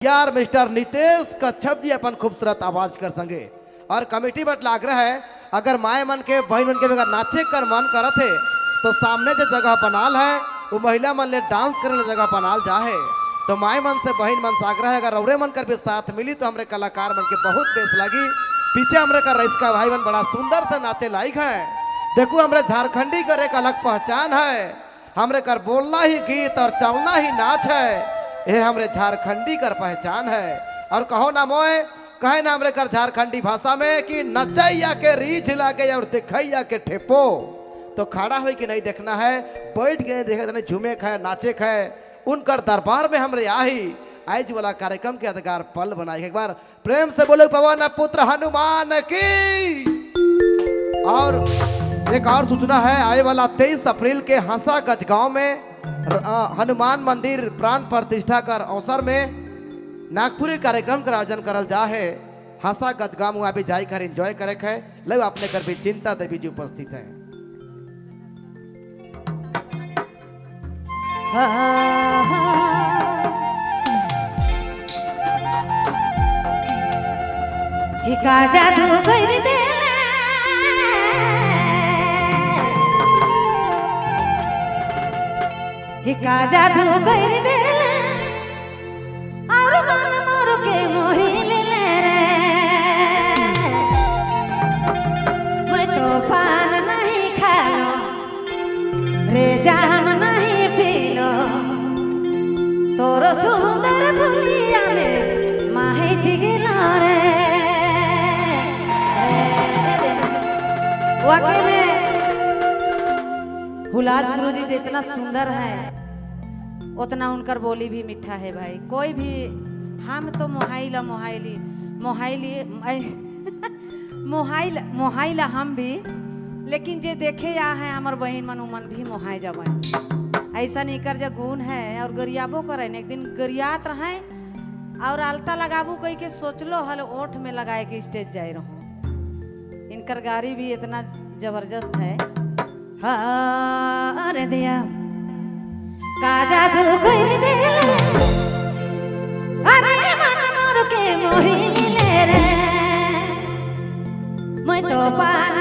यार मिस्टर नितेश कच्छप जी अपन खूबसूरत आवाज कर संगे। और कमेटी बट आग्रह है, अगर माए मन के बहन मन के अगर नाचे कर मन करत है तो सामने जो जगह बनाल है वो महिला मन ले डांस करे ला जगह बनाल जाहे। तो माए मन से बहन मन से आग्रह है, अगर औरे मन कर भी साथ मिली तो हमरे कलाकार मन के बहुत बेस लगी। पीछे हमरे का रईसका भाई मन बड़ा सुंदर से नाचे लायक है। देखो हमरे झारखंडी कर एक अलग पहचान है, हमरे कर बोलना ही गीत और चलना ही नाच है, ये हमरे झारखंडी कर पहचान है। और कहो ना मोए कहे ना हमरे कर झारखंडी भाषा में कि नचैया के रीझ लागे और देखैया के ठेपो। तो खड़ा हो के नहीं देखना है, बैठ के नहीं देखा, नहीं झूमे खाए नाचे खाए, उनकर दरबार में हमरे आही आज वाला कार्यक्रम के यादगार पल बनाए। एक बार प्रेम से बोलो पवन पुत्र हनुमान की। और एक और सूचना है, आए वाला 23 अप्रैल के हंसा गजगांव में हनुमान मंदिर प्राण प्रतिष्ठा कर अवसर में नागपुरी कार्यक्रम का आयोजन करल जा है। हंसा गजगांव वहाँ भी जाई कर एंजॉय करे है। लो अपने कर भी चिंता देवी जी उपस्थित हैं। जादू कर दे हिका जादू कर दे और मन मोर के मोही ले रे। मैं तो पान नहीं खालो रे जाम नहीं पीलो, तोर सुंदर भुलिया में माहिती गिलो रे। वाकई में हुलास गुरु जी जितना सुंदर है उतना उनकर बोली भी मीठा है भाई। कोई भी हम तो मोहाइला मोहाइली मोहाइली मोहाइल मोहाइला हम भी, लेकिन जे देखे या है हमार बहन मन उमन भी मोहाई जब ऐसा नहीं कर जब गुण है। और गरियाबो करे एक दिन गरियात रहे और आलता लगाबू कही के सोचलो हल ओठ में लगाए के स्टेज जाए रहो। इनकर गाड़ी भी इतना जबरदस्त है। हाँ अरे दिया का जादू कर दे अरे मन मोर के मोही ले रे। मैं तो पान